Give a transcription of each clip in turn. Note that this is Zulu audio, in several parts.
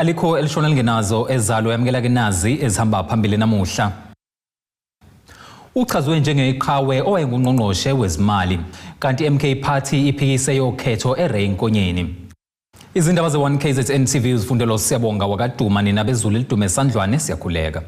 Alikho elishona lingenazo ezalo. Yamukela ke nazi ezihamba phambili namuhla. Uchazwe njengeqhawe owayengungqongqoshe wezimali, kanti MK Party iphikise yokhetho eRay Nkonyeni. Izindaba ze-1 KZN TV uzifundelwa Siyabonga wakaduma nina bezulu elidume esandlwane, siyakhuleka.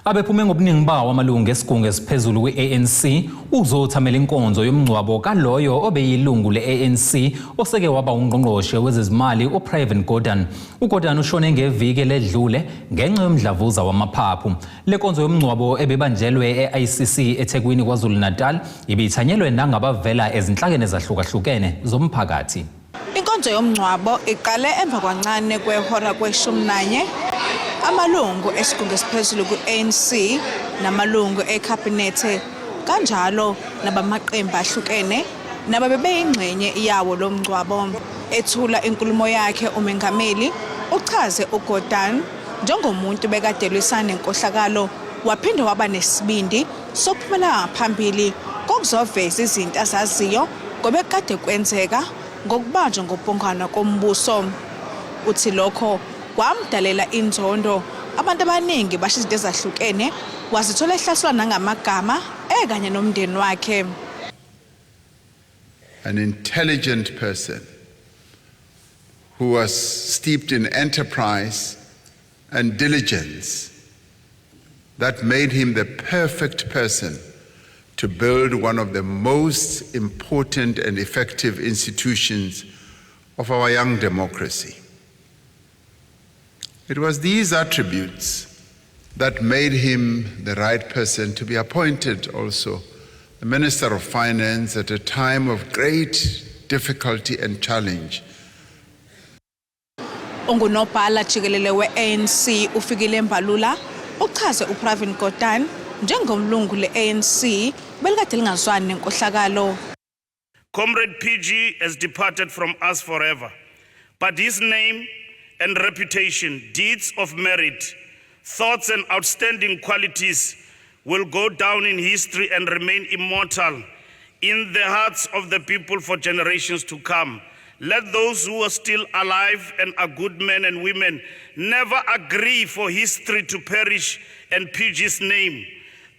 Abephume ngobuningi bawo amalungu esigungu esiphezulu kwi-ANC ukuzothamela inkonzo yomngcwabo kaloyo obeyilungu le-ANC oseke waba ungqongqoshe wezezimali uPravin Gordhan. UGordhan ushone ngeviki eledlule ngenxa yomdlavuza wamaphaphu. Le nkonzo yomngcwabo ebebanjelwe e-ICC eThekwini KwaZulu-Natal ibithanyelwe nangabavela ezinhlakeni ezahlukahlukene zomphakathi. Inkonzo yomngcwabo iqale emva kwancane kwehora kweshumi nanye. Amalungu esigungu esiphezulu ku-ANC namalungu ekhabhinethe kanjalo nabamaqembu ahlukene nabo bebeyingxenye yawo lo mngcwabo. Ethula inkulumo yakhe, umengameli uchaze uGordhan njengomuntu bekade elwisana nenkohlakalo, waphinde waba nesibindi sokuphumela ngaphambili kokuzoveza izinto azaziyo ngobekade kwenzeka ngokubanjwa ngobhongwana kombuso. Uthi lokho kwamdalela inzondo, abantu abaningi basho izinto ezahlukene, wazithola ehlaselwa nangamagama ekanye nomndeni wakhe. An intelligent person who was steeped in enterprise and diligence that made him the perfect person to build one of the most important and effective institutions of our young democracy. It was these attributes that made him the right person to be appointed also the Minister of Finance at a time of great difficulty and challenge. Ungunobhala jikelele we-ANC uFikile Mbalula uchaze uPravin Gordhan njengomlungu le-ANC belikade lingazwani nenkohlakalo. Comrade PG has departed from us forever, but his name and reputation, deeds of merit, thoughts and outstanding qualities will go down in history and remain immortal in the hearts of the people for generations to come. Let those who are still alive and are good men and women never agree for history to perish and PG's name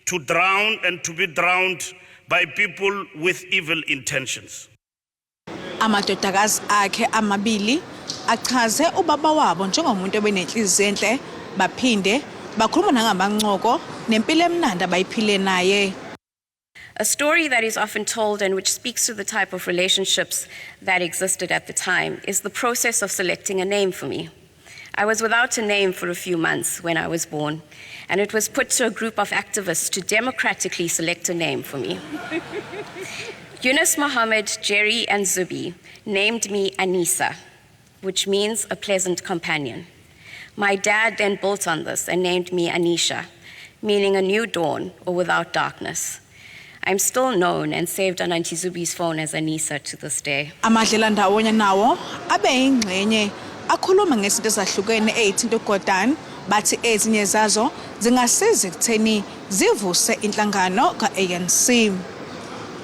to drown and to be drowned by people with evil intentions. Amadodakazi akhe amabili achaze ubaba wabo njengomuntu obenenhliziyo enhle, baphinde bakhuluma nangamancoko nempilo emnandi abayiphile naye. A story that is often told and which speaks to the type of relationships that existed at the time is the process of selecting a name for me. I was without a name for a few months when I was born, and it was put to a group of activists to democratically select a name for me. Yunus Mohammed, Jerry, and Zubi named me Anisa, which means a pleasant companion. My dad then built on this and named me Anisha, meaning a new dawn or without darkness. I'm still known and saved on Auntie Zubi's phone as Anisa to this day. Amadlelandawonye nawo abe yingxenye akhuluma ngezinto ezahlukene ey'thinta uGordhan, bathi ezinye zazo zingasiza ekutheni zivuse inhlangano ka-ANC.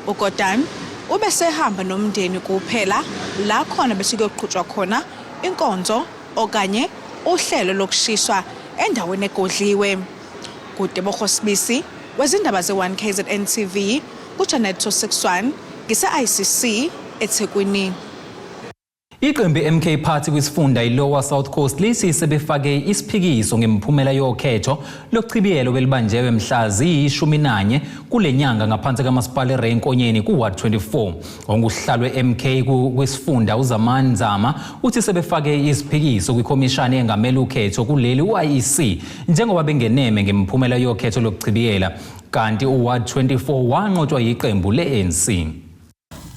UGordhan ubesehamba nomndeni kuphela la khona bese kuyoqhutshwa khona inkonzo okanye uhlelo lokushiswa endaweni egodliwe. KuTebogo Sibisi wezindaba ze-1 KZN TV ku-Channel 261, ngise-ICC eThekwini. Iqembu MK Party kwisifunda iLower South Coast lithi sebefake isiphikiso ngemiphumela yokhetho lokuchibiyelo belibanjewe mhla ziyi-11 kule nyanga ngaphansi kamasipala eRay Nkonyeni ku-Ward 24. Ongusihlalo we-MK kwisifunda uZamani Nzama uthi sebefake isiphikiso kwikhomishani engamele ukhetho kuleli u-IEC njengoba bengeneme ngemiphumela yokhetho lokuchibiyela, kanti uWard 24 wanqotshwa yiqembu le-ANC.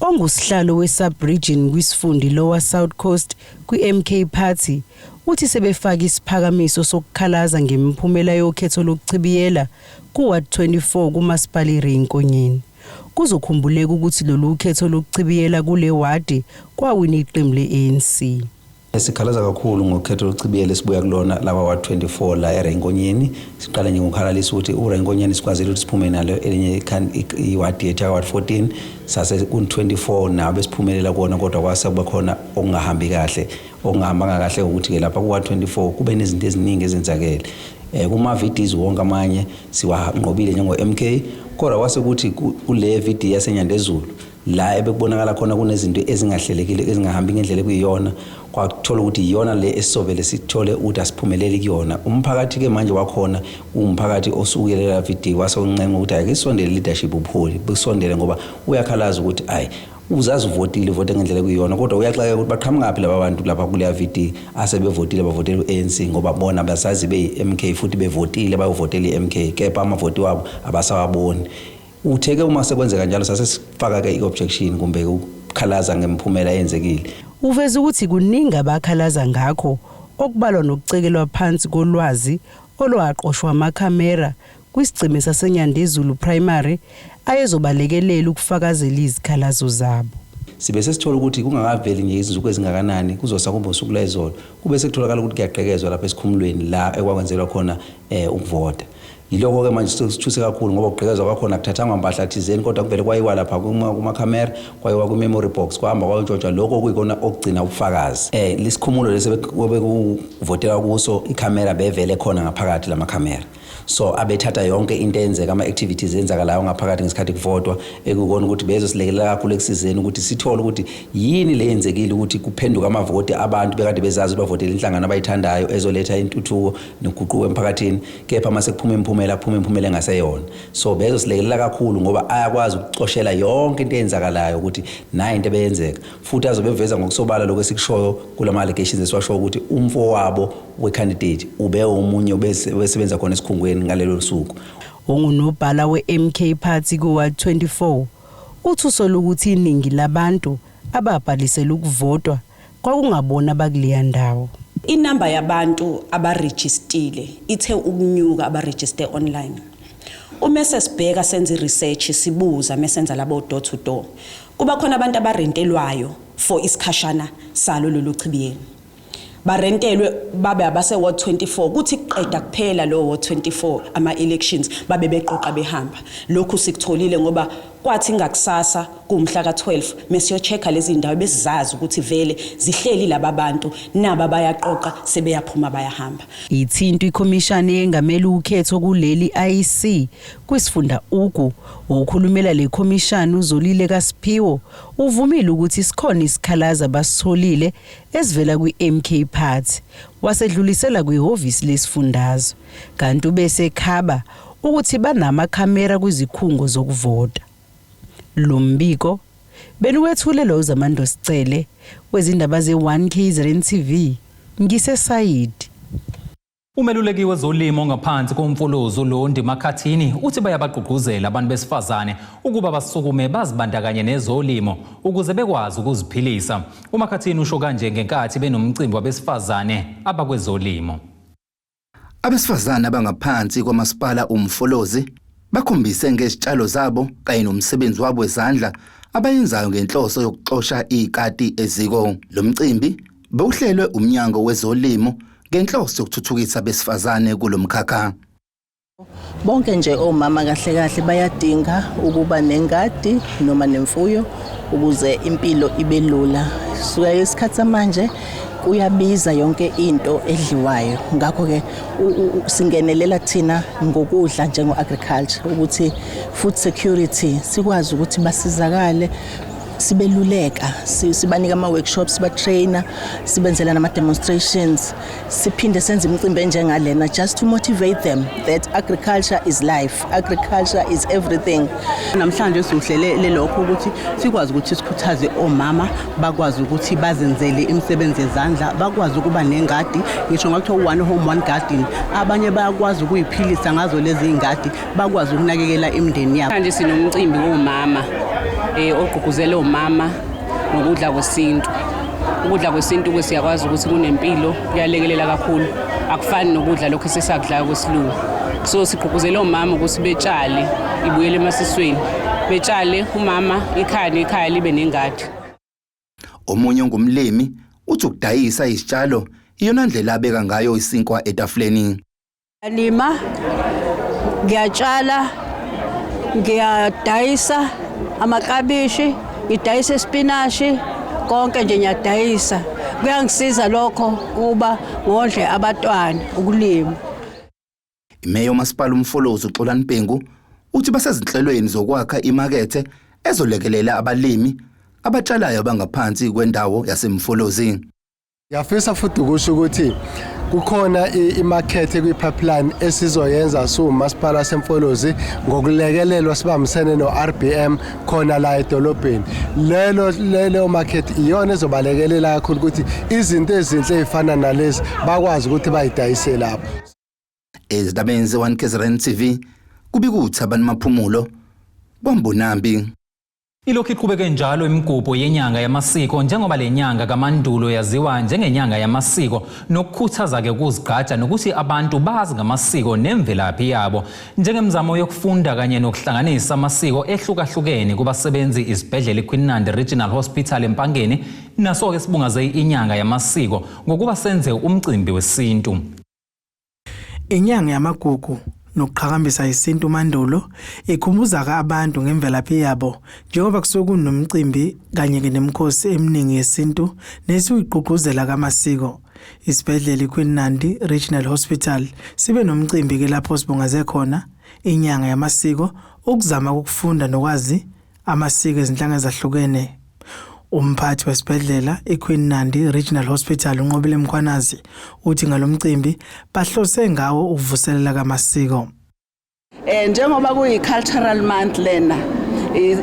Ongusihlalo we-sub-region kwisifunda Lower South Coast kwi-MK Party uthi sebefake isiphakamiso sokukhalaza ngemiphumela yokhetho lokuchibiyela ku-Ward 24 kumasipala iRay Nkonyeni. Kuzokhumbuleka ukuthi lolu khetho lokuchibiyela kule wadi kwawina iqembu le-ANC. Sikhalaza kakhulu ngokhetho lokuchibiyela esibuya kulona laba wa 24 la eRay Nkonyeni. Siqala nje ngokhalalisa ukuthi uRay Nkonyeni sikwazile ukuthi siphume nalo elinye iwadi yethu ward 14, sase ku-24 nabo esiphumelela kona, kodwa kwase kuba khona okungahambi kahle. Okungahambanga kahle ukuthi-ke lapha ku-ward 24 kube nezinto eziningi ezenzakele. Kuma-VDs wonke amanye siwanqobile njengo-MK, kodwa kwase kuthi kule VD yaseNyandezulu la ebekubonakala khona kunezinto ezingahlelekile, ezingahambi ngendlela ekuyiyona, kwathola ukuthi iyona le esizovele sithole ukuthi asiphumeleli kuyona. Umphakathi-ke manje wakhona umphakathi osukelela VD wase uncenga ukuthi ake isondele leadership, ubuholi busondele, ngoba uyakhalaza ukuthi ayi, uzazi uvotile, uvote ngendlela ekuyiyona, kodwa uyaxakeka ukuthi baqhamukaphi laba bantu lapha kuleya VD asebevotile, bavotela u-ANC, ngoba bona basazi beyi-MK futhi bevotile, bayovotela i-MK, kepha amavoti wabo abasawaboni. Uthe-ke uma sekwenzeka njalo sase sifaka-ke i-objection kumbe ukukhalaza ngemphumela eyenzekile. Uveza ukuthi kuningi abakhalaza ngakho, okubalwa nokucekelwa phansi kolwazi olwaqoshwa amakhamera kwisigceme saseNyandezulu Primary ayezobalekelela ukufakazela izikhalazo zabo. Sibe sesithola ukuthi kungakaveli nje izinsuku ezingakanani, kuzosa kumbe usuku lwezolo, kube sekutholakala ukuthi kuyagqekezwa lapha esikhumulweni la ekwakwenzelwa khona ukuvota. Yiloko-ke manje sithuse kakhulu, ngoba ukugqekezwa kwakhona kuthathangwa mpahla thizeni, kodwa kuvele kwayiwa lapha kumakhamera, kwayiwa kwi-memory box, kwahamba kwayontshontshwa lokho okuyikona okugcina ubufakazi. Lesikhumulo lesi bekuvotela kuso, ikhamera bevele khona ngaphakathi lamakhamera, so abethatha yonke into eyenzeka, ama-activities enzakalayo ngaphakathi ngesikhathi kuvotwa, ekukona ukuthi bezosilekelela kakhulu ekusizeni ukuthi sithole ukuthi yini le yenzekile ukuthi kuphenduka amavoti abantu bekade bezazi ukuthi bavotela inhlangano abayithandayo ezoletha intuthuko noguquko emphakathini, kepha mase kuphuma imiphumela, kuphuma imiphumela engaseyona. So bezosilekelela kakhulu ngoba ayakwazi ukucoshela yonke into eyenzakalayo ukuthi nayi into ebeyenzeka, futhi azobe eveza ngokusobala lokho esikushoyo kulama allegations esiwashoyo ukuthi umfo wabo we-candidate ube omunye obesebenza khona esikhungweni ngalelo suku. Ongunobhala we-MK Party ku-Ward 24 uthi usola ukuthi iningi labantu ababhalisela ukuvotwa kwakungabona abakuleya ndawo. Inamba yabantu abarejistile ithe ukunyuka, abarejiste online. Uma sesibheka, senza i-research, sibuza mesenza labo door to door, kuba khona abantu abarentelwayo for isikhashana salo lolu chibiyelo, barentelwe babe abase ward 24, kuthi kuqeda kuphela lo ward 24 ama elections, babe beqoqa behamba. Lokhu sikutholile ngoba kwathi ngakusasa kumhla ka12 mesiyo-check-a lezi ndawo besizazi ukuthi vele zihleli laba bantu, naba bayaqoqa, sebeyaphuma, bayahamba. Ithinto ikhomishani yengamela ukhetho kuleli, IEC, kwisifunda Ugu. Okhulumela le khomishani, uZolile kaSiphiwo, uvumile ukuthi sikhona isikhalazo abasitholile esivela kwi-MK Party, wasedlulisela kwihhovisi lesifundazwe, kanti ubese khaba ukuthi banamakhamera kwizikhungo zokuvota. Lo mbiko beniwethulelwa uZamando Sicele wezindaba ze-1 KZN TV ngiseSayidi. Umeluleki wezolimo ngaphansi koMfolozi, uLondi Makhathini, uthi bayabagqugquzela abantu besifazane ukuba basukume bazibandakanye nezolimo ukuze bekwazi ukuziphilisa. UMakhathini usho kanje ngenkathi benomcimbi wabesifazane abakwezolimo. Abesifazane abangaphansi kwamasipala uMfolozi bakhombise ngezitshalo zabo kanye nomsebenzi wabo wezandla abayenzayo ngenhloso yokuxosha ikati eziko. Lo mcimbi bewuhlelwe umnyango wezolimo ngenhloso yokuthuthukisa abesifazane kulomkhakha. Bonke nje omama kahle kahle bayadinga ukuba nengadi noma nemfuyo ukuze impilo ibe lula. Suka isikhathi samanje kuyabiza yonke into edliwayo, ngakho-ke singenelela thina ngokudla njengo-agriculture ukuthi food security sikwazi ukuthi basizakale, sibeluleka, sibanika ama-workshops, sibatraina, sibenzela nama-demonstrations, siphinde senze imicimbi enjengalena just to motivate them that agriculture is life, agriculture is everything. Namhlanje sihlele lokho ukuthi sikwazi ukuthi sikhuthaze omama bakwazi ukuthi bazenzele imisebenzi yezandla, bakwazi ukuba nengadi, ngisho ngakuthiwa one home one garden. Abanye bayakwazi ukuyiphilisa ngazo lezi ngadi, bakwazi ukunakekela imindeni yabo. Manje sinomcimbi womama ogqugquzela omama ngokudla kwesintu. Ukudla kwesintu ke siyakwazi ukuthi kunempilo, kuyalekelela kakhulu, akufani nokudla lokhu esesakudlayo kwesilungu. So sigqugquzela omama ukuthi betshale, ibuyele emasisweni, betshale umama ikhaya nekhaya libe nengadi. Omunye ongumlimi Uthi ukudayisa izitshalo iyona ndlela abeka ngayo isinkwa etafuleni. Ngiyalima, ngiyatshala, ngiyadayisa amakabishi, ngidayisa isipinashi, konke nje ngiyadayisa. Kuyangisiza lokho kuba ngondle abatwana ukulima. Imeya uMasipala uMfolozi uXolani Bhengu uthi basezinhlelweni zokwakha imakethe ezolekelela abalimi abatshalayo abangaphansi kwendawo yaseMfolozi. Ngiyafisa futhi ukusho ukuthi kukhona imakethe kwi-pipeline esizoyenza siwumasipala waseMfolozi ngokulekelelwa sibambisene no-RBM khona la edolobheni. Lelo leyo market iyona ezobalekelela kakhulu ukuthi izinto ezinhle ezifana nalezi bakwazi ukuthi bayidayise lapho. Ezindabeni ze-1 KZN TV kubika uThabani Maphumulo kwaMbonambi. Ilokhu iqhubeke njalo imigubho yenyanga yamasiko njengoba le nyanga kaMandulo yaziwa njengenyanga yamasiko nokukhuthaza-ke ukuzigqaja nokuthi abantu bazi ngamasiko nemvelaphi yabo njengemizamo yokufunda kanye nokuhlanganisa amasiko ehlukahlukene kubasebenzi isibhedlela iQueen Nandi Regional Hospital eMpangeni naso-ke sibungaze inyanga yamasiko ngokuba senze umcimbi wesintu. Inyanga yamagugu nokuqhakambisa isintu mandulo ikhumbuza abantu ngemvelaphi yabo njengoba kusuke kunomcimbi kanye nemikhosi eminingi yesintu nesuyigqugquzela kamasiko. Isibhedlela iQueen Nandi Regional Hospital sibe nomcimbi ke lapho sibungaze khona inyanga yamasiko ukuzama ukufunda nokwazi amasiko ezinhlanga ezahlukene. Umphathi wesibhedlela iQueen Nandi Regional Hospital uNqobile Mkhwanazi uthi ngalomcimbi bahlose ngawo ukuvuselela kamasiko. Njengoba kuyi cultural month lena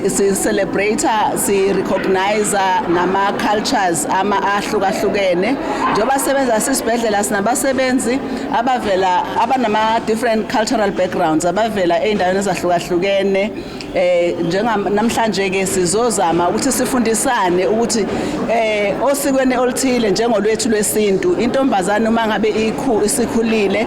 si celebrate si recognize nama cultures ama ahlukahlukene. Njengoba sebenza sisibhedlela sinabasebenzi abavela abanama different cultural backgrounds abavela eindaweni ezahlukahlukene. Njenga namhlanje ke sizozama ukuthi sifundisane ukuthi osikweni oluthile njengolwethu lwesintu intombazane uma ngabe isikhulile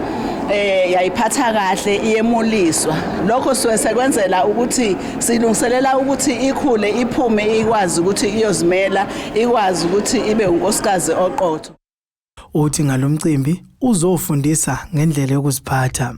yayiphatha kahle iyemuliswa. Lokho suke sekwenzela ukuthi silungiselela ukuthi ikhule iphume ikwazi ukuthi iyozimela ikwazi ukuthi ibe unkosikazi oqotho. Uthi ngalomcimbi uzofundisa ngendlela yokuziphatha.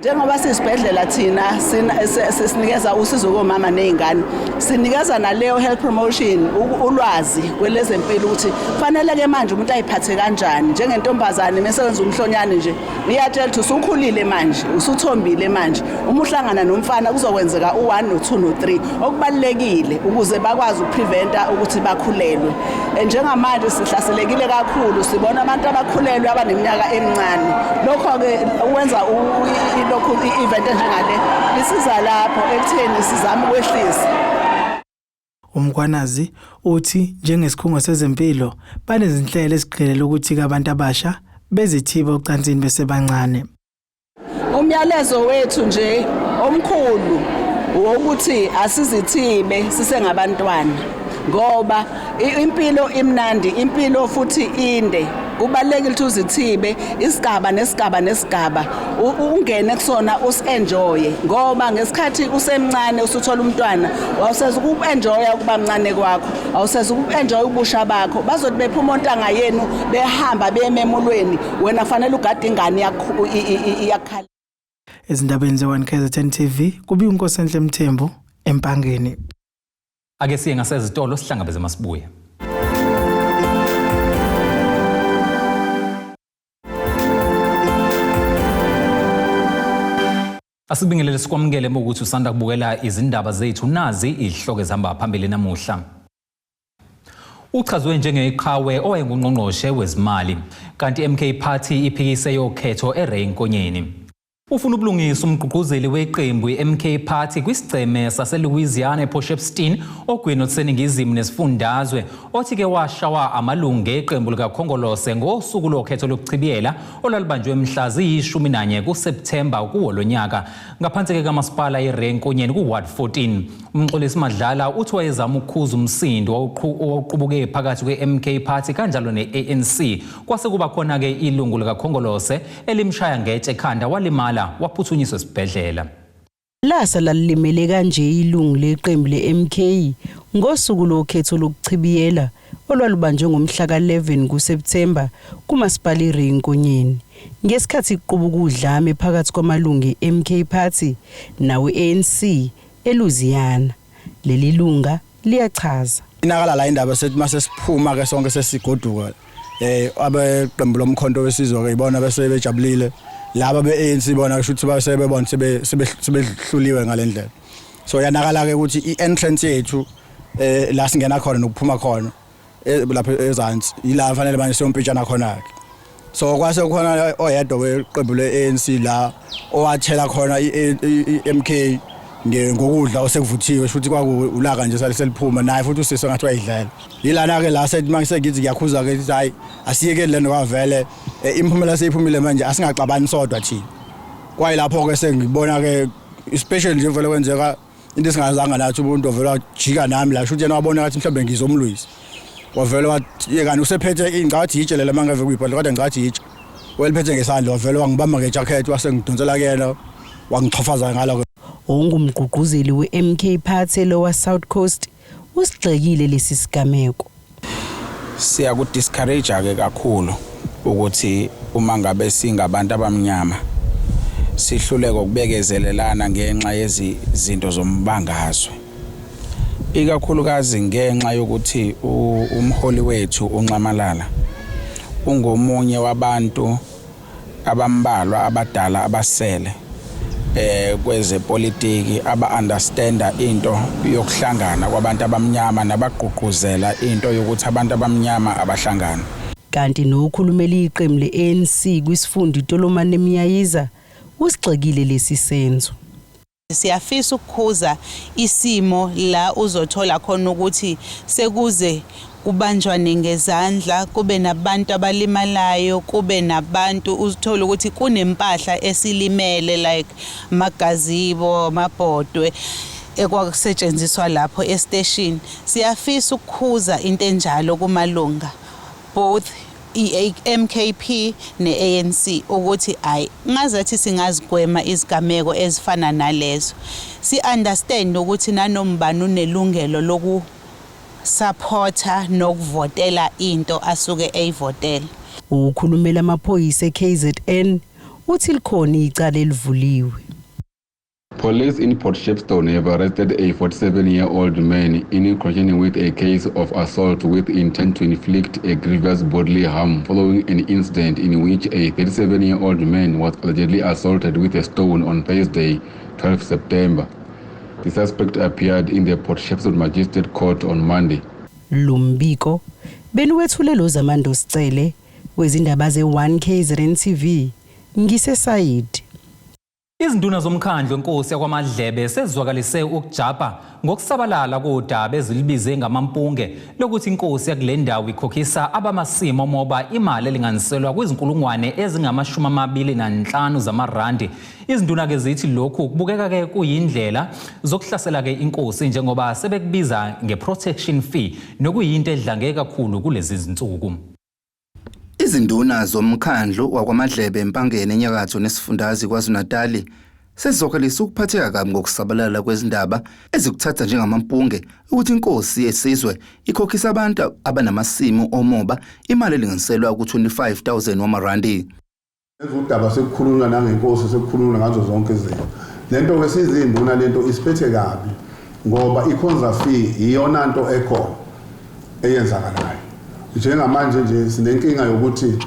Njengoba sisibhedlela thina sinikeza usizo komama nezingane, sinikeza naleyo health promotion ulwazi kwelezempilo ukuthi fanele ke manje umuntu ayiphathe kanjani njengentombazane mesebenza umhlonyane nje iyatshela ukuthi usukhulile manje usuthombile manje uma uhlangana nomfana kuzokwenzeka u1 no2 no3 okubalekile ukuze bakwazi ukupreventa ukuthi bakhulelwe. Njengamanje sihlaselekile kakhulu sibona abantu abakhulelwe abaneminyaka emincane, lokho ke ukwenza lokhu i-event enjengale isiza lapho ekutheni sizame ukwehlisa. Umkhwanazi uthi njengesikhungo sezempilo banezinhlelo ezigxilele ukuthi abantu abasha bezithibe ocansini besebancane. Umyalezo wethu nje omkhulu wokuthi asizithibe sisengabantwana ngoba impilo imnandi, impilo futhi inde. Kubalulekile ukuthi uzithibe isigaba nesigaba nesigaba ungene kusona usenjoye ngoba ngesikhathi usemncane usuthola umntwana wawuseza ukuenjoya ukuba mncane kwakho, awuseza ukuenjoya ubusha bakho. Bazothi bephuma ontanga yenu behamba beyememulweni wena fanele ugade ingane yakho iyakhala. Ezindabeni ze-1 KZN TV kubi uNkosenhle Mthembu eMpangeni. Ake siye ngasezitolo sihlangabeze masibuye. Asibingelele sikwamukele ukuthi usanda kubukela izindaba zethu nazi izihloko ezihamba phambili namuhla. Uchazwe njengeqhawe owayengungqongqoshe wezimali kanti MK Party iphikise yokhetho eRay Nkonyeni. Ufuna ubulungisa umgqugquzeli weqembu iMK Party kwisigceme saseLouisiana ePort ogwini oluseningizimu nesifundazwe othi ke washawa amalungu eqembu likaKhongolose ngosuku lokhetho lokuchibiyela olwalubanjwe mhla ziyi-11 kuSepthemba kuwo lonyaka ngaphansi kamasipala iRay Nkonyeni ku-Ward 14. Umxolisi Madlala uthi wayezama ukukhuza umsindo owawuqubuke phakathi kwe-MK Party kanjalo ne-ANC kwase kuba khona-ke ilungu likaKhongolose elimshaya ngetshe ekhanda walimala waphuthunyiswa esibhedlela. Lasa lalilimele kanje ilungu leqembu le-MK ngosuku lokhetho lokuchibiyela olwalubanjwe ngomhla ka-11 kuSepthemba kuMasipala iRay Nkonyeni ngesikhathi kuqubuka udlame phakathi kwamalungu e-MK Party nawe-ANC eLouisiana. Leli lunga liyachaza. Inakala la indaba sethi mase siphuma ke sonke sesigoduka abeqembu lomkhonto wesizwe ke ibona bese bejabulile, laba be-ANC bona kusho ukuthi base bebona sebehluliwe ngalendlela. So yanakala ke ukuthi i-entrance yethu la singena khona nokuphuma khona lapha ezansi ila fanele manje siyompintshana khona ke. So kwase khona oyedwa weqembu le-ANC la owathela khona i-MK ngokudla osekuvuthiwe, futhi kwakulaka nje seliphuma naye futhi usisi ngathi wayidlela. Yilana ke la sethi manje sengithi ngiyakhuza ke ukuthi hayi asiyekeli lento kwavele imiphumela seyiphumile manje asingaxabani sodwa thina. Kwayilapho ke sengibona ke especially nje vele kwenzeka into esingazanga nathi ubuntu vele wajika nami la shuthi yena wabona ngathi mhlawumbe ngizomlwisa. Wavele wathi yekani usephethe ingcathi itshe lela mangave kuyibhodla kodwa ngcathi itshe. Weliphethe ngesandla wavele wangibamba ngejacket wasengidonsela kuyena wangixhofaza ngalo. Ongumgqugquzeli we-MK Party Lower South Coast usigxekile lesi sigameko. Siyaku-discourage ke kakhulu ukuthi uma ngabe singabantu abamnyama sihluleke ukubekezelelana ngenxa yezinto zombangazwe, ikakhulukazi ngenxa yokuthi umholi wethu uNxamalala ungomunye wabantu abambalwa abadala abasele kwezepolitiki aba-understanda into yokuhlangana kwabantu abamnyama nabagqugquzela into yokuthi abantu abamnyama abahlangana. Kanti nokhulumela iqembu le-ANC kwisifunda iTolomane Miyayiza usigxekile lesi senzo. Siyafisa ukukhuza isimo la uzothola khona ukuthi sekuze kubanjwane ngezandla, kube nabantu abalimalayo, kube nabantu uzithola ukuthi kunempahla esilimele like amagazibo, amabhodwe ekwakusetshenziswa lapho estation. Siyafisa ukukhuza into enjalo kumalunga both i-MKP ne-ANC ukuthi ayi ngazathi singazigwema izigameko ezifana nalezo. Si-understand ukuthi nanombani unelungelo loku supporta nokuvotela into asuke eyivotela. Ukhulumela amaphoyisa eKZN uthi likhona icala elivuliwe. Police in Port Shepstone have arrested a 47-year-old man in connection with a case of assault with intent to inflict a grievous bodily harm following an incident in which a 37-year-old man was allegedly assaulted with a stone on Thursday, 12 September. The suspect appeared in the Port Shepstone Magistrate Court on Monday. Lumbiko beniwethule lo Zamando Sicele wezindaba ze-1 KZN TV ngiseSayidi. Izinduna zomkhandlu enkosi yakwaMadlebe sezizwakalise ukujabha ngokusabalala kodaba ezilibize ngamampunge lokuthi inkosi yakule ndawo ikhokhisa abamasimo omoba imali elinganiselwa kwizinkulungwane ezingama-25 zamarandi. Izinduna-ke zithi lokhu kubukeka-ke kuyindlela zokuhlasela-ke inkosi njengoba sebekubiza nge-protection fee nokuyinto edlange kakhulu kulezi zinsuku. Izinduna zomkhandlu wakwaMadlebe eMpangeni enyakatho nesifundazwe KwaZulu-Natali sezizwakalisa ukuphatheka kabi ngokusabalala kwezindaba ezikuthatha njengamampunge ukuthi inkosi yesizwe ikhokhisa abantu abanamasimu omoba imali elinganiselwa ku-25,000 wamarandi. Udaba sekukhulunywa nangenkosi, sekukhulunywa ngazo zonke izinto. Lento ke sizinduna lento isiphethe kabi ngoba ikhonza fee iyona nto ekhona eyenzakalayo. Njengamanje nje sinenkinga yokuthi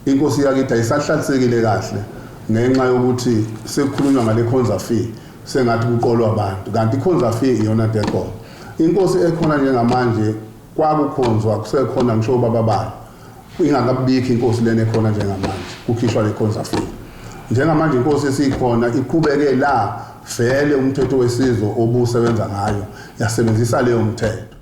inkosi yakithi ayisahlalisekile kahle ngenxa yokuthi sekukhulunywa ngale khonza fee sengathi kuqolwa abantu, kanti ikhonza fee iyona nto ekhona. Inkosi ekhona njengamanje kwakukhonzwa kusekhona ngisho baba bayo ingakabikho inkosi lena ekhona njengamanje kukhishwa le khonza fee. Njengamanje inkosi esikhona iqhubeke la vele umthetho wesizwe obusebenza ngayo yasebenzisa leyo mthetho.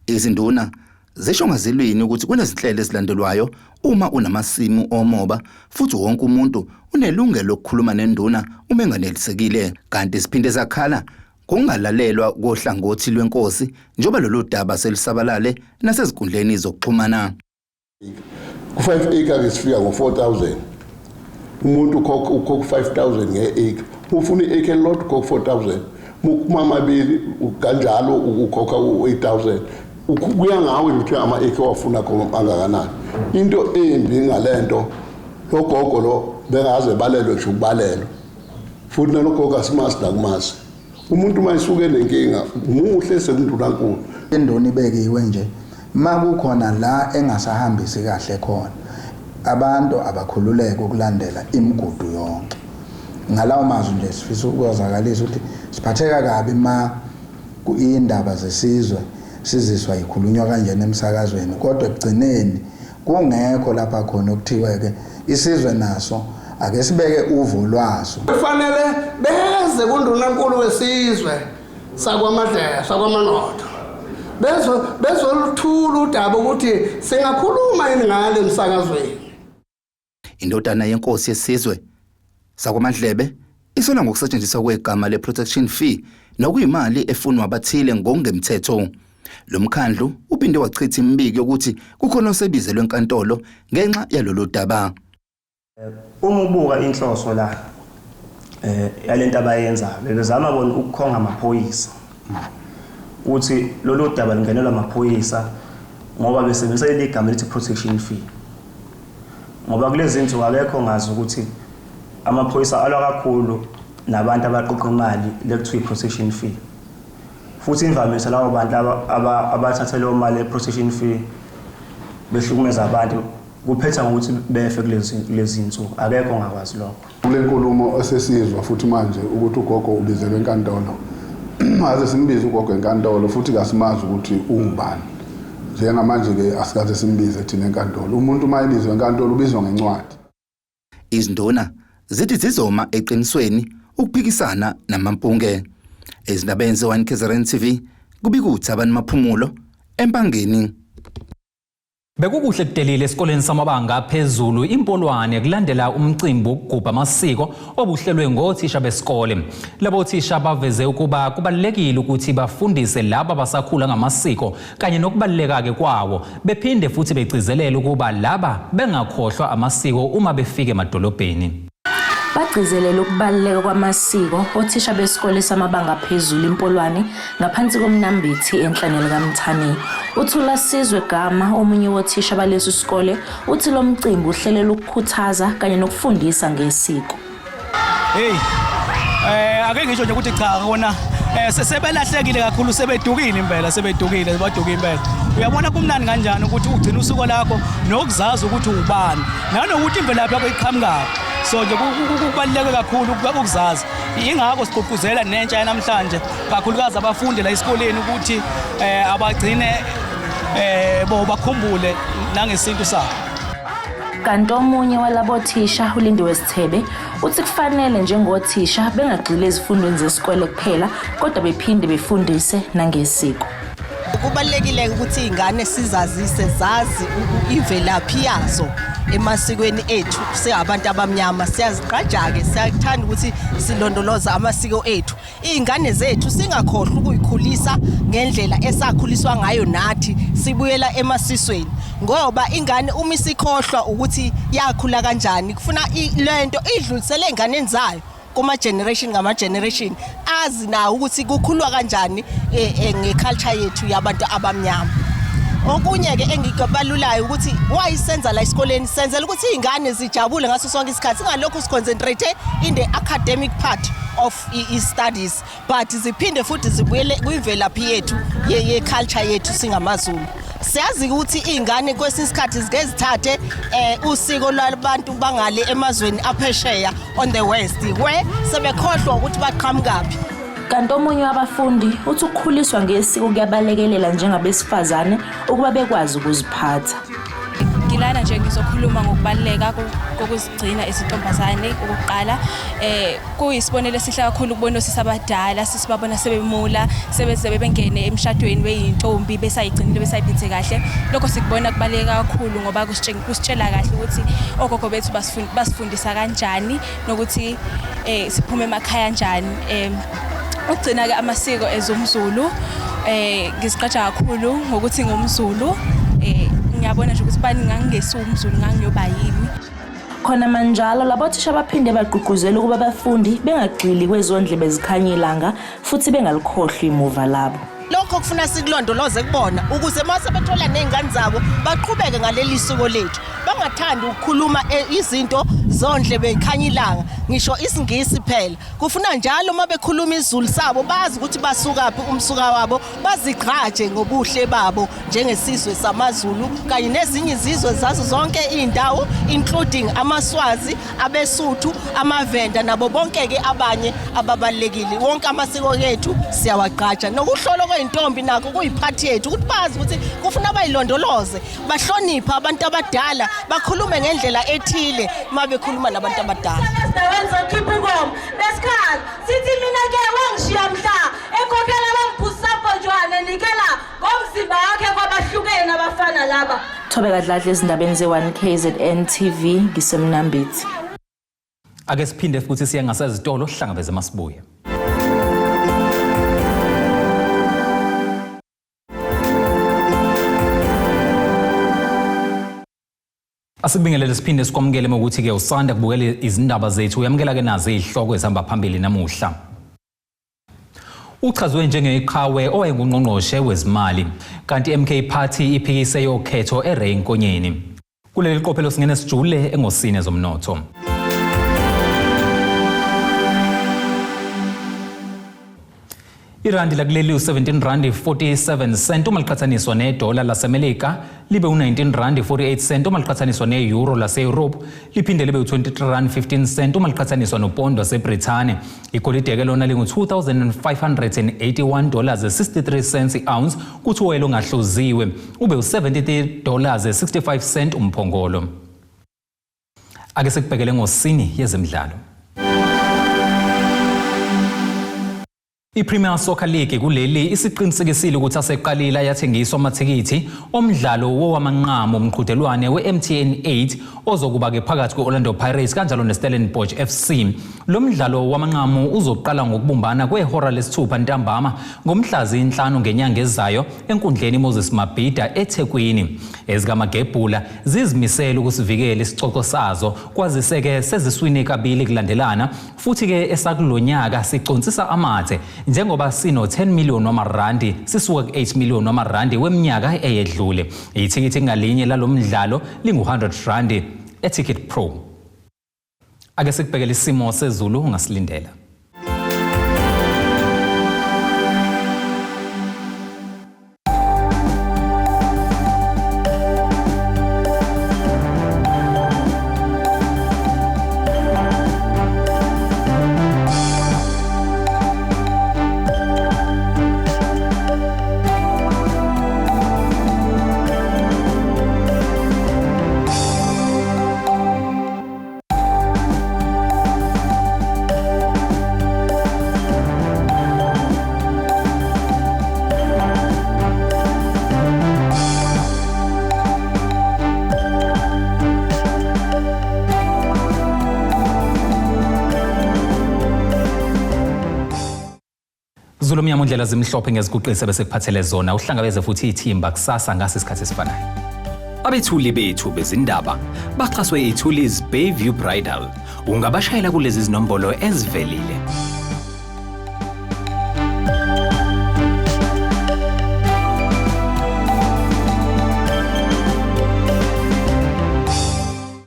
Izinduna zisho ngazilwini ukuthi kunezinhlelo ezilandelwayo uma unamasimu omoba futhi wonke umuntu unelungelo lokukhuluma nenduna uma enganelisekile, kanti siphinde zakhala ngokungalalelwa kohlangothi lwenkosi njengoba lolu daba selusabalale nasezinkundleni zokuxhumana. Ku-5 acre ke sifika ngo-4,000, umuntu ukhokha 5,000 nge-acre. Ufuna i-acre elilodwa, ukhokha 4000. Mukuma amabili kanjalo, ukhokha u-8000. Kuya ngawe ukuthi ama-acre wafuna khona angakanani. Into embi ngalento, lo gogo lo bengaze balelwe nje ukubalelwa, futhi nalogogo asimazi nakumazi. Umuntu uma esuke nenkinga, muhle sekundunankulu. Induna ibekiwe nje, makukhona la engasahambisi kahle khona, abantu abakhululeke ukulandela imigudu yonke. Ngalawo mazwi nje sifisa ukwazakalisa ukuthi siphatheka kabi ma indaba zesizwe siziswa ikhulunywa kanjena emsakazweni, kodwa ekugcineni kungekho lapha khona okuthiwe-ke isizwe naso ake sibeke uvo lwaso. Kufanele beze kundunankulu wesizwe sakwaMadlela, sakwaManotho, bezoluthula udaba ukuthi singakhuluma yini ngale emsakazweni. Indodana yenkosi yesizwe sakwaMadlebe isola ngokusetshenziswa kwegama le-protection fee, nokuyimali efunwa abathile ngokungemthetho. Lo mkhandlu uphinde wachitha imibiko yokuthi kukhona osebizelwe enkantolo ngenxa yalolu daba. Uma ubuka inhloso la yalento abayenzayo, bebezama bona ukukhonga amaphoyisa ukuthi lolu daba lungenelwa amaphoyisa, ngoba besebenzisa leli gama elithi protection fee, ngoba kulezi zinsuku akekho ngazi ukuthi amaphoyisa alwa kakhulu nabantu abaqoqa imali lekuthiwa i-protection fee, futhi imvamisa labo bantu abathatha leyo mali ye-protection fee behlukumeza abantu, kuphetha ngokuthi befe kulezi zinsuku. Akekho ongakwazi lokho. Kule nkulumo esesizwa futhi manje ukuthi ugogo ubizelwe enkantolo, aze simbize ugogo enkantolo, futhi kasimazi ukuthi ungubani. Njengamanje-ke asikaze simbize thina enkantolo. Umuntu uma ebizwe enkantolo ubizwa ngencwadi. Izinduna zithi zizoma eqinisweni ukuphikisana namampunge. Ezindabeni ze-1 KZN TV, kubika uThabani Maphumulo eMpangeni. Bekukuhle kudelile esikoleni samabanga aphezulu iMpolwane kulandela umcimbi wokugubha amasiko obuhlelwe ngothisha besikole. Labo thisha baveze ukuba kubalulekile ukuthi bafundise laba abasakhula ngamasiko kanye nokubaluleka-ke kwawo, bephinde futhi begcizelele ukuba laba bengakhohlwa amasiko uma befika emadolobheni. Bagcizelele ukubaluleka kwamasiko othisha besikole samabanga aphezulu iMpolwane ngaphansi koMnambithi enhlane likaMthaniya. Uthula Sizwe Gama, omunye wothisha balesi sikole, uthi lo mcimbi uhlelela ukukhuthaza kanye nokufundisa ngesiko. Hey, ake ngisho nje ukuthi cha, kona sebelahlekile kakhulu, sebedukile impela, sebedukile, baduka impela. Uyabona kumnandi kanjani ukuthi ugcine usuko lakho nokuzazi ukuthi ubani, nanokuthi imvelaphi yakho iqhamukaphi. So nje kubaluleke kakhulu ukuzazi. Ingakho sigqugquzela nentsha yanamhlanje, kakhulukazi abafundi la esikoleni, ukuthi abagcine bo bakhumbule nangesintu sabo. Kanti omunye walabo thisha, uLindiwe Sithebe, uthi kufanele njengothisha bengagxili ezifundweni zesikole kuphela, kodwa bephinde befundise nangesiko. Kubalulekile ukuthi iy'ngane sizazise, zazi imvelaphi yazo emasikweni ethu. Singabantu abamnyama siyazigqaja-ke, siyakuthanda ukuthi silondoloza amasiko ethu. Iy'ngane zethu singakhohlwa ukuyikhulisa ngendlela esakhuliswa ngayo nathi, sibuyela emasisweni, ngoba ingane uma isikhohlwa ukuthi yakhula kanjani, kufuna lento idlulisele ey'nganeni zayo kuma-generation ngama-generation, azi nawo ukuthi kukhulwa kanjani nge-culture yethu yabantu abamnyama. Okunye-ke engikubalulayo ukuthi wayisenza la esikoleni, senzela ukuthi iy'ngane zijabule ngaso sonke isikhathi, singalokhu siconcentrate in the academic part of i-studies, but ziphinde futhi zibuyele kwimvelaphi yethu ye-culture yethu singamaZulu. Siyazi ukuthi iy'ngane kwesinye isikhathi zike zithathe usiko lwabantu bangale emazweni aphesheya on the west, where sebekhohlwa ukuthi baqhamukaphi. Kanti omunye wabafundi uthi ukukhuliswa ngesiko kuyabalekelela njengabesifazane ukuba bekwazi ukuziphatha. Ngilana nje ngizokhuluma ngokubaluleka kokuzigcina izintombazane. Okokuqala, kuyisibonelo esihle kakhulu ukubona osisi abadala, sisibabona sebemula, sebeze bengene emshadweni beyintombi, besayigcinile, besayiphethe kahle. Lokho sikubona kubaluleke kakhulu ngoba kusitshela kahle ukuthi ogogo bethu basifundisa kanjani nokuthi siphume emakhaya kanjani. Ukugcina ke amasiko ezumZulu, ngizigqaja kakhulu ngokuthi ngumZulu. Ngiyabona nje ukuthi bani ngangingesiwo umZulu, ngangiyoba yini. Khona manjalo labo thisha baphinde bagqugquzela ukuba abafundi bengagxili kwezondlebe zikhanya ilanga futhi bengalikhohlwa imuva labo. Lokho kufuna sikulondoloze kubona ukuze uma sebethola ney'ngane zabo baqhubeke ngaleli siko lethu, bangathandi ukukhuluma izinto zondle bekhanya ilanga, ngisho isiNgisi phela. Kufuna njalo uma bekhuluma isiZulu sabo bazi ukuthi basukaphi, umsuka wabo, bazigqaje ngobuhle babo njengesizwe samaZulu kanye nezinye izizwe zazo zonke iy'ndawo, including amaSwazi, abeSuthu, amaVenda nabo bonke-ke abanye ababalulekile. Wonke amasiko ethu siyawagqaja. Nokuhlolwa kwey'ntombi nakho kuyiphathi yethu ukuthi bazi ukuthi kufuna bayilondoloze, bahloniphe abantu abadala, bakhulume ngendlela ethile uma bekhuluma nabantu abadala. Ezindaweni zokhipha inkomo besikhala sithi mina ke wangishiya mhla ekhokhela wangiphuzisa mponjwane nikela ngomzimba wakhe kwabahlukene abafana laba. Thobeka Dladla ezindabeni ze-1 KZN TV ngiseMnambithi. Ake siphinde futhi siye ngasezitolo sihlangabeze masibuye. Asibingelele siphinde sikwamukele ukuthi ke usanda kubukela izindaba zethu, uyamukela ke nazi izihloko ezihamba phambili namuhla. Uchazwe njengeqhawe owayengungqongqoshe wezimali, kanti MK Party iphikise yokhetho eRay Nkonyeni. Kuleli qophelo singene sijule engosini zomnotho. Irandi lakuleli u-17 rand 47 cent uma liqhathaniswa nedola laseMelika, libe u-19 rand 48 cent uma liqhathaniswa ne-euro lase-Europe, liphinde libe u-23 rand 15 cent uma liqhathaniswa nopondo waseBrithani. Igolide-ke lona lingu-2581 dollars 63 cents i-ounce, kuthi uwoyela ongahluziwe ube u-73 dollars 65 cent umphongolo. Ake sikubhekele ngosini yezemidlalo. I-Premier Soccer League kuleli isiqinisekisile ukuthi aseqalile ayathengiswa amathikithi omdlalo wowamanqamu umqhudelwane we-MTN 8 ozokuba-ke phakathi kwe-Orlando Pirates kanjalo ne-Stellenbosch FC. Lo mdlalo wamanqamu uzoqala ngokubumbana kwehora lesithupha ntambama ngomhla zinhlanu ngenyanga ezayo enkundleni Moses Mabhida eThekwini. Ezikamagebhula zizimisele ukusivikela isicoco sazo kwazise-ke seziswine kabili kulandelana, futhi-ke esakulonyaka siconsisa amathe njengoba sino-10 million wamarandi sisuka ku-8 million wamarandi weminyaka eyedlule. Ithikithi ngalinye lalo mdlalo lingu-100 randi eTicket Pro. Ake sikubhekele isimo sezulu ungasilindela. Zulu mnyama undlela zimhlophe ngeziguqise bese kuphathele zona, uhlangabeze futhi ithimba kusasa ngase isikhathi esifanayo. Abethuli bethu bezindaba baxhaswe iThulis Bayview Bridal. Ungabashayela kulezi zinombolo ezivelile.